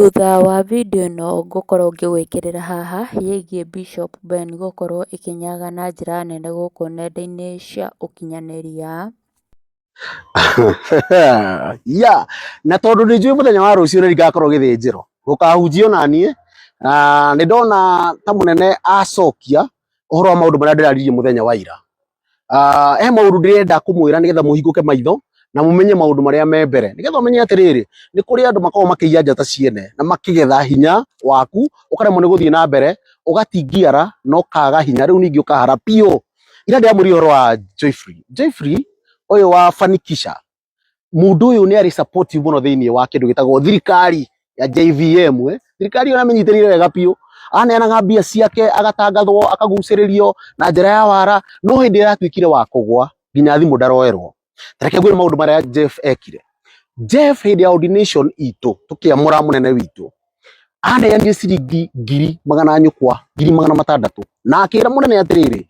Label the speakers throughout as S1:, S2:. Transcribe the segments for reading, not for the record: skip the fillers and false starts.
S1: Thutha wa video ĩno ngũkorwo ngĩgwĩkĩrĩra haha ĩgiĩ Bishop Ben gũkorwo ĩkĩnyaga na njĩra nene gũkũ nenda-inĩ cia ũkinyanĩria.
S2: Ya na tondũ nĩ njũĩ mũthenya wa rũciũ nĩ ngakorwo gĩthĩnjĩro gũkahunjio na niĩ, na nĩ ndona ta mũnene acokia ũhoro wa maũndũ marĩa ndĩraririe mũthenya wa ira. He maũndũ ndĩrenda kũmwĩra nĩgetha mũhingũke maitho na mũmenye maũndũ marĩa me mbere, nĩgetha ũmenye atĩrĩrĩ, nĩ kũrĩ andũ makoragwo makĩiya njata ciene na makĩgetha hinya waku, ũkaremwo nĩ gũthiĩ na mbere, ũgatingiara na ũkaga hinya, rĩu ningĩ ũkahara biũ. Ira ndĩramwĩrire ũhoro wa Joyfrey. Joyfrey ũyũ wa Fanikisha, mũndũ ũyũ nĩ arĩ supportive mũno thĩinĩ wa kĩndũ gĩtagwo thirikari ya JVM, eh. Thirikari ĩyo amĩnyitĩrĩire wega biũ, aneanaga mbia ciake, agatangathwo, akagucĩrĩrio na njĩra ya wara, no hĩndĩ ĩrĩa atuĩkire wa kũgwa nginya thimũ ndaroerwo. Ta reke ngwĩre maũndũ marĩa Jeff ekire. Jeff hĩndĩ ya ordination itũ tũkĩamũra mũnene witũ, aneanire ciringi ngiri magana nyũkwa 600,000 na akĩra mũnene atĩrĩrĩ,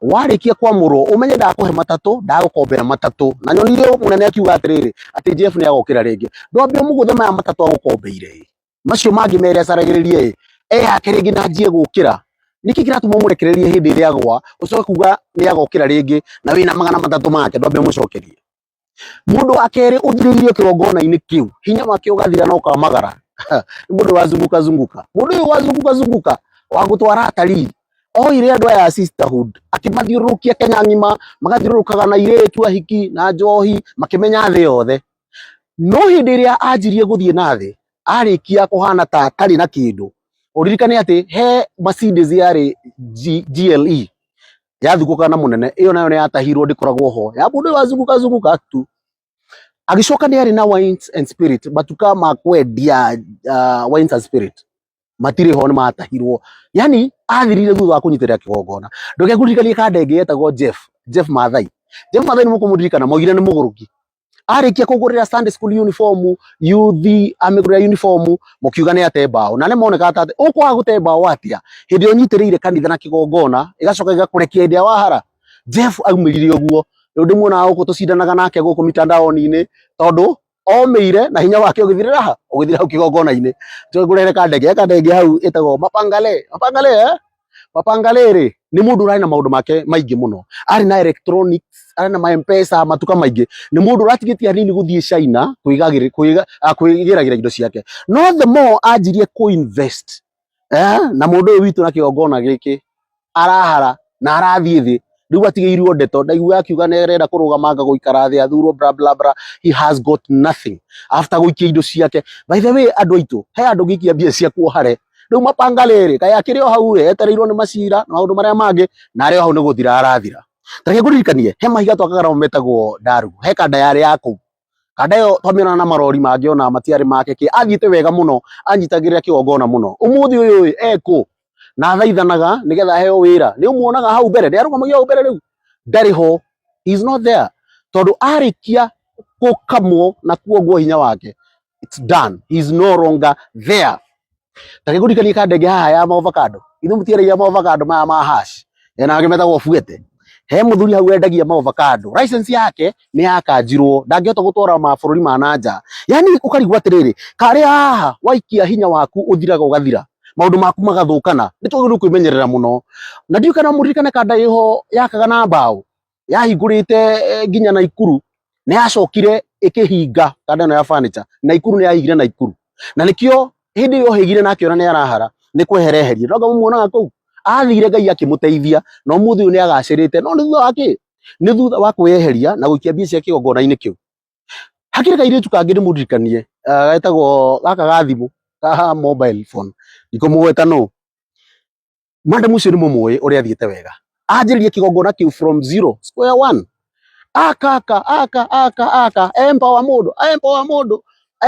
S2: warĩkia kwamũrwo ũmenye ndakũhe matatũ, ndagũkombera matatũ. Na nyonire mũnene akiuga atĩrĩrĩ, atĩ Jeff nĩ agokĩra rĩngĩ. Ndwambe ũmũgũthe maya matatũ agũkombeire ĩ, macio mangĩ merĩ acaragĩrĩrie ĩ, eyake rĩngĩ na anjie gũkĩra. Nĩkĩ kĩratũma ũmũrekererie hĩndĩ ĩrĩa agwa, ũcoke kuga nĩ agokĩra rĩngĩ na wĩna 300 make, ndwambe ũmũcokerie. Mũndũ wa kerĩ ũthirĩirio kĩgongona-inĩ kĩu, hinya wake ũgathira na ũkamagara, nĩ mũndũ wa zunguka zunguka. Mũndũ ũyũ wa zunguka zunguka wa gũtwara atalii, oire andũ aya a sisterhood akĩmathiũrũrũkia Kenya ng'ima, magathiũrũrũkaga na airĩtu ahiki na njohi, makĩmenya thĩ yothe. No hĩndĩ ĩrĩa anjirie gũthiĩ na thĩ, arĩkia kũhana ta atarĩ na kĩndũ, ũririkane atĩ he Mercedes yarĩ GLE yathugũkaga na mũnene, ĩyo nayo nĩ yatahirwo, ndĩkoragwo ho, ya mũndũ ũyũ wazunguka zunguka tu. Agĩcoka nĩ arĩ na wines and spirit, matuka ma kwendia wines and spirit matirĩ ho, nĩ matahirwo. Yani athirire thutha wa kũnyitĩrĩra kĩgongona. Ndũke ngũririkanie kanda ĩngĩ yetagwo Jeff, Jeff Mathai. Jeff Mathai nĩ mũkũmũririkana, maugire nĩ mũgũrũki. Arĩkia kũgũrĩra Sunday school uniform, youth amĩgũrĩra uniform, mũkiuga nĩ ate mbaũ. Na nĩ monekaga ta atĩ ũkwaga gũte mbaũ atĩa hĩndĩ ĩyo ũnyitĩrĩire kanitha na kĩgongona, ĩgacoka ĩgakũrekia hĩndĩ ĩrĩa wahara. Jeff aumĩrire ũguo. Rĩu ndĩmuonaga gũkũ tũcindanaga nake gũkũ mitandaoni-inĩ, tondũ omĩire na hinya wake ũgĩthirĩra ha, ũgĩthira hau kĩgongona-inĩ. Njoke ngũrehere kanda ĩngĩ, he kanda ĩngĩ hau ĩtagwo Mapangale. Mapangale, eh? Mapangale rĩ, nĩ mũndũ ũrarĩ na maũndũ make maingĩ mũno. Arĩ na electronics, arĩ na ma M-Pesa, matuka maingĩ. Nĩ mũndũ ũratigĩtie hanini gũthiĩ China kwĩgĩragĩra indo ciake. No the more anjirie kũ-invest, na mũndũ ũyũ witũ na kĩgongona gĩkĩ arahara na arathiĩ thĩ, rĩu atigĩirwo ndeto, ndaigua akiuga nĩ arenda kũrũgama anga gũikara thĩ athurwo, bla bla bla. He has got nothing after gũikia indo ciake. By the way, andũ aitũ, he andũ ũngĩikia mbia ciaku hare, rĩu mapanga rĩrĩ kaĩ akĩrĩ o hau rĩ, etereirwo nĩ macira na maũndũ marĩa mangĩ, na arĩ o hau nĩ gũthira arathira. Ta reke ngũririkanie, he mahiga twakaga namo metagwo ndaru, he kanda yarĩ ya kũu. Kanda ĩyo twamĩona na marori mangĩ ona matiarĩ make kĩ, athiĩte wega mũno, anyitagĩrĩra kĩgongona mũno. Ũmũthĩ ũyũ ĩ, ekũ? Na athaithanaga nĩgetha aheo wĩra. Nĩ ũmuonaga hau mbere, nĩ arũgamagia hau mbere rĩu? Ndarĩ ho. He is not there. Tondũ arĩkia gũkamwo na kuongwo hinya wake, it's done. He is no longer there. Ta ngũririkanie kanda ĩngĩ haha ya avocado. Ithuĩ mũtiaragia avocado maya ma hash. Ena angĩ metagwo fuete. He mũthuri hau endagia avocado. License yake nĩ yakanjirwo, ndangĩhota gũtwara mabũrũri ma na nja. Yani ũkarigwo atĩrĩrĩ, karĩ haha waikia hinya waku ũthiraga ũgathira, maũndũ maku magathũkana. Nĩ twagĩrĩirwo kwĩmenyerera mũno. Na ndiũĩ kana mũririkane kanda ĩho yakaga na mbaũ, yahingũrĩte nginya Naikuru, nĩ yacokire ĩkĩhinga kanda ĩno ya furniture. Naikuru nĩ yahingire Naikuru. Na nĩkĩo hĩndĩ ĩyo ohĩgire na akĩona nĩ arahara, nĩ kwehereheria. No anga mũmuonaga kũu? Athire Ngai akĩmũteithia, na ũmũthĩ ũyũ nĩ agacĩrĩte. No nĩ thutha wa kĩ? Nĩ thutha wa kwĩyeheria na gũikia mbia cia kĩgongona-inĩ kĩu. Hakĩrĩ kairĩtu kangĩ ndĩmũririkanie, getagwo gaka ga thimũ, ka mobile phone, ndikũmũgweta nũ. Madam ũcio nĩ mũmũĩ ũrĩa athiĩte wega. Anjĩrĩria kĩgongona kĩu from zero, square one. Aka aka aka aka aka, empower mũndũ, empower mũndũ,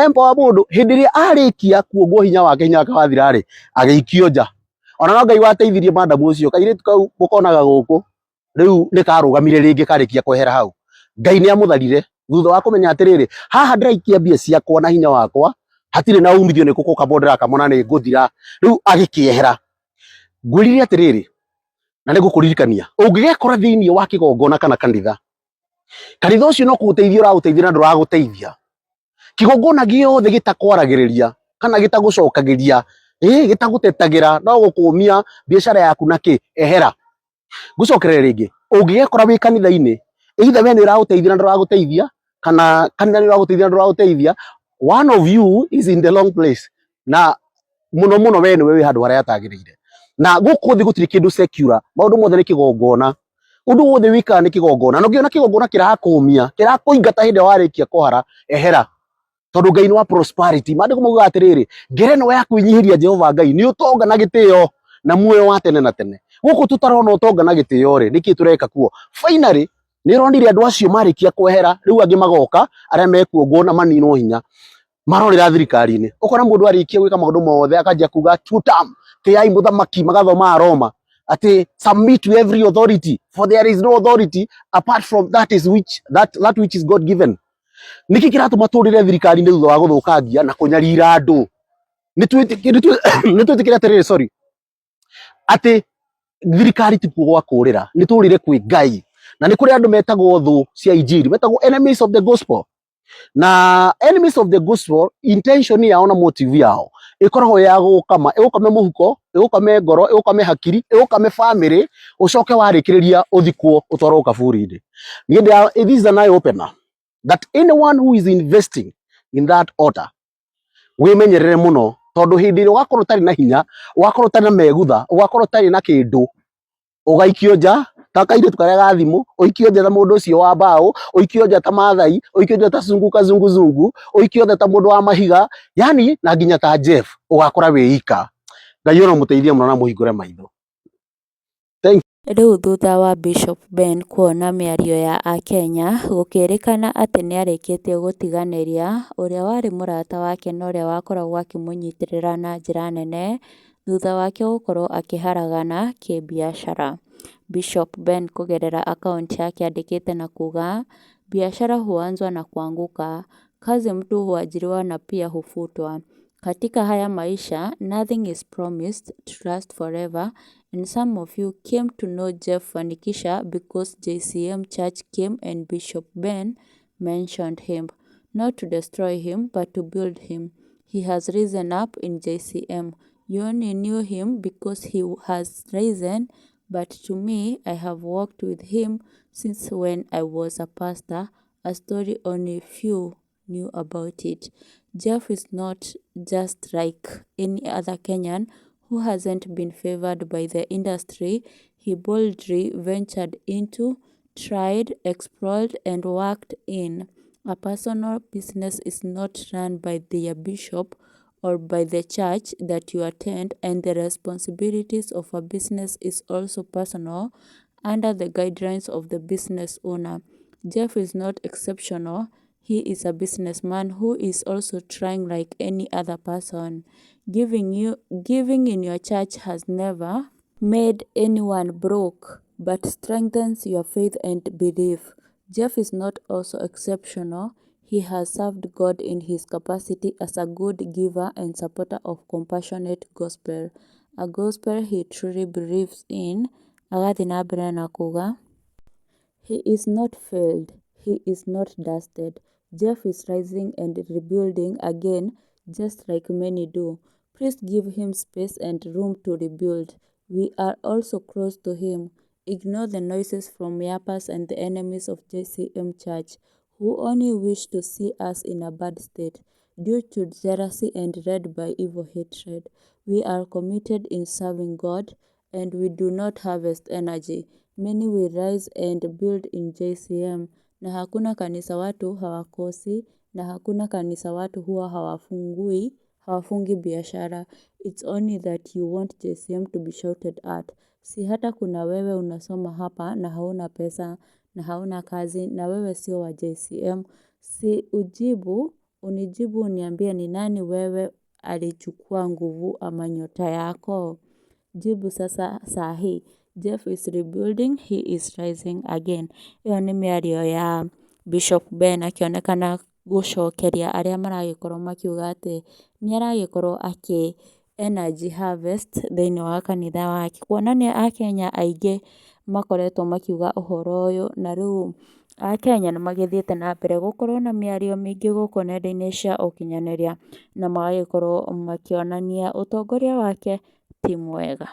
S2: empower mũndũ. Hĩndĩ ĩrĩa arĩkia kuongwo hinya wake, hinya wake wathira rĩ, agĩikio nja. Ona no Ngai wateithirie madam ũcio, kairĩtu kau mũkonaga gũkũ, rĩu nĩ karũgamire rĩngĩ karĩkia kwehera hau. Ngai nĩ amũtharire thutha wa kũmenya atĩrĩrĩ, haha ndĩraikia mbia ciakwa na hinya wakwa, hatirĩ na umithio, nĩ gũkamwo ndĩrakamwo na nĩ ngũthira. Rĩu agĩkĩehera. Ngwĩrire atĩrĩrĩ, na nĩ ngũkũririkania, ũngĩgekora thĩinĩ wa kĩgongona kana kanitha, kanitha ũcio no kũgũteithia ũragũteithia na ndũragũteithia. Kĩgongona gĩothe gĩtakwaragĩrĩria Kana gĩtagũcokagĩria, ĩ gĩtagũtetagĩra, no gũkũmia biacara yaku na kĩ, ehera. Ngũcokerere rĩngĩ, ũngĩgekora wĩ kanitha-inĩ, either we nĩ ũragũteithia na ndũragũteithia, kana kanitha nĩ ũragũteithia na ndũragũteithia, one of you is in the wrong place. Na mũno mũno we nĩwe wĩ handũ harĩa hatagĩrĩire. Na gũkũ thĩ gũtirĩ kĩndũ secular, maũndũ mothe nĩ kĩgongona. Ũndũ wothe wĩkaga nĩ kĩgongona. Na ũngĩona kĩgongona kĩrakũmia, kĩrakũingata hĩndĩ ĩrĩa warĩkia kũhara, ehera. Tondũ Ngai nĩ wa prosperity. Maandĩko maugaga atĩrĩrĩ, ngerenwa ya kwĩnyihĩria Jehova Ngai nĩ ũtonga na gĩtĩo na muoyo wa tene na tene. Gũkũ tũtarona ũtonga na gĩtĩo rĩ, nĩkĩ tũreka kuo? Finally, nĩ ũronire andũ acio marĩkia kwehera, rĩu angĩ magoka, arĩa mekuongwo na maninwo hinya, marorĩra thirikari-inĩ. Ũkona mũndũ arĩkia gwĩka maũndũ mothe akanjia kuga two term, tĩai mũthamaki, magathoma Roma atĩ submit to every authority, for there is no authority apart from that is which that, that which is God given. Nĩkĩ kĩratũma tũrĩre thirikari-inĩ thutha wa gũthũkangia na kũnyarira andũ? Nĩ twĩtĩkĩre atĩrĩrĩ, sorry, atĩ thirikari ti kuo gwa kũrĩra, nĩ tũrĩre kwĩ Ngai. Na nĩ kũrĩ andũ metagwo thũ cia injiri, metagwo enemies of the gospel. Na enemies of the gospel, intention yao na motive yao ĩkoragwo ya gũkama, ĩgũkame mũhuko, ĩgũkame ngoro, ĩgũkame hakiri, ĩgũkame family, ũcoke warĩkĩrĩria ũthikwo ũtwarwo kaburi-inĩ. Niĩ this is an eye opener that anyone who is investing in that altar, wĩmenyerere mũno, tondũ hĩndĩ ĩrĩa ũgakorwo ũtarĩ na hinya, ũgakorwo ũtarĩ na megutha, ũgakorwo ũtarĩ na kĩndũ, ũgaikio nja ta kairĩtu karĩa ga thimũ, ũikio nja ta mũndũ ũcio wa mbaũ, ũikio nja ta Maathai, ũikio nja ta Sunguka zunguzungu, ũikio nja ta mũndũ wa mahiga, yani na nginya ta Jeff, ũgakora wĩ ika. Ngai ona mũteithie mũno na mũhingũre maitho. Thank.
S1: Rĩu thutha wa Bishop Ben kuona mĩario ya akenya, gũkĩrĩkana atĩ nĩarĩkĩtie gũtiganĩria ũrĩa warĩ mũrata wake na ũrĩa wakoragwo akĩmũnyitĩrĩra na njĩra nene thutha wake gũkorwo akĩharagana kĩbiacara. Bishop Ben kũgerera akaunti yake andĩkĩte na kuga, biashara huanzwa na kuanguka, kazi mtu huajiriwa na pia hufutwa. Katika haya maisha, nothing is promised to last forever, and some of you came to know Jeff Fanikisha because JCM Church came and Bishop Ben mentioned him, not to destroy him, but to build him. He has risen up in JCM. You only knew him because he has risen, but to me, I have worked with him since when I was a pastor, a story only few knew about it. Jeff is not just like any other Kenyan who hasn't been favored by the industry he boldly ventured into, tried, explored, and worked in. A personal business is not run by their bishop or by the church that you attend, and the responsibilities of a business is also personal under the guidelines of the business owner. Jeff is not exceptional. He is a businessman who is also trying like any other person. Giving in your church has never made anyone broke, but strengthens your faith and belief. Jeff is not also exceptional. He has served God in his capacity as a good giver and supporter of compassionate gospel, a gospel he truly believes in. Agathiĩ na mbere na kuga, he is not failed, he is not dusted. Jeff is rising and rebuilding again, just like many do. Please give him space and room to rebuild. We are also close to him. Ignore the noises from yappers and the enemies of JCM Church, who only wish to see us in a bad state, due to jealousy and led by evil hatred. We are committed in serving God, and we do not harvest energy. Many will rise and build in JCM. Na hakuna kanisa watu hawakosi, na hakuna kanisa watu huwa hawafungi biashara. It's only that you want JCM to be shouted at. Si hata kuna wewe unasoma hapa na hauna pesa na hauna kazi na wewe sio wa JCM. Si ujibu, unijibu uniambie ni nani wewe alichukua nguvu ama nyota yako. Jibu sasa sahi. Jeff is rebuilding, he is rising again. Ĩyo nĩ mĩario ya Bishop Ben akĩonekana gũcokeria arĩa maragĩkorwo makiuga atĩ nĩ aragĩkorwo akĩ energy harvest thĩinĩ wa kanitha wake. Kuonania akenya aingĩ makoretwo makiuga ũhoro ũyũ na rĩu Akenya nĩ magĩthiĩte na mbere gũkorwo na mĩario mĩingĩ gũkũ nenda-inĩ cia ũkinyanĩria na magagĩkorwo makĩonania ũtongoria wake ti mwega.